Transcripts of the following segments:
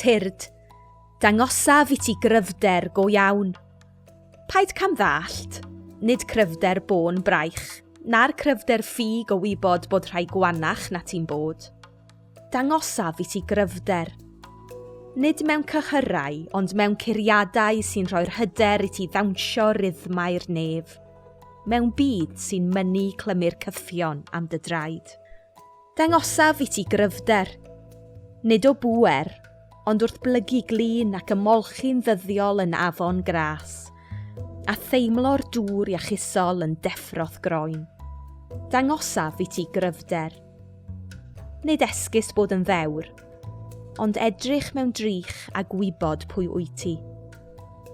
Tyrd, dangosaf i ti gryfder go iawn. Paid camddallt, nid cryfder bôn braich, na'r cryfder ffug o wybod bod rhai gwanach na ti'n bod. Dangosaf i ti gryfder. Nid mewn cyhyrau, ond mewn curiadau sy'n rhoi'r hyder i ti ddawnsio rhythmau'r nef. Mewn byd sy'n mynnu clymu'r cyffion am dy draed. Dangosaf i ti gryfder. Nid o bŵer, ond wrth blygu glin ac ymolchi'n ddyddiol yn afon gras, a theimlo'r dŵr iachusol yn deffro'th groen. Dangosaf i ti gryfder. Nid esgus bod yn ddewr, ond edrych mewn drych a gwybod pwy wyt ti.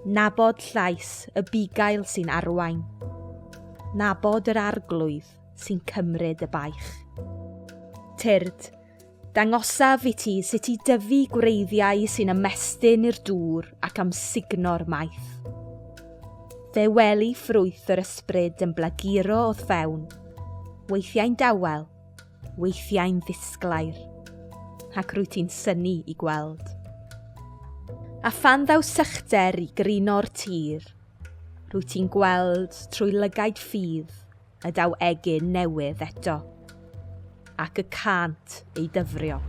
Nabod llais y bugail sy'n arwain. Nabod yr arglwydd sy'n cymryd y baich. Tyrd, dangosaf i ti sut i dyfu gwreiddiau sy'n ymestyn i'r dŵr ac amsugno'r maeth. Fe weli ffrwyth yr ysbryd yn blaguro o'th fewn, weithiau'n dawel, weithiau'n ddisglair, ac rwyt ti'n synnu i gweld. A phan ddaw sychder i grino'r tir, rwyt ti'n gweld trwy lygaid ffydd y daw egin newydd eto, ac y cânt eu dyfrio.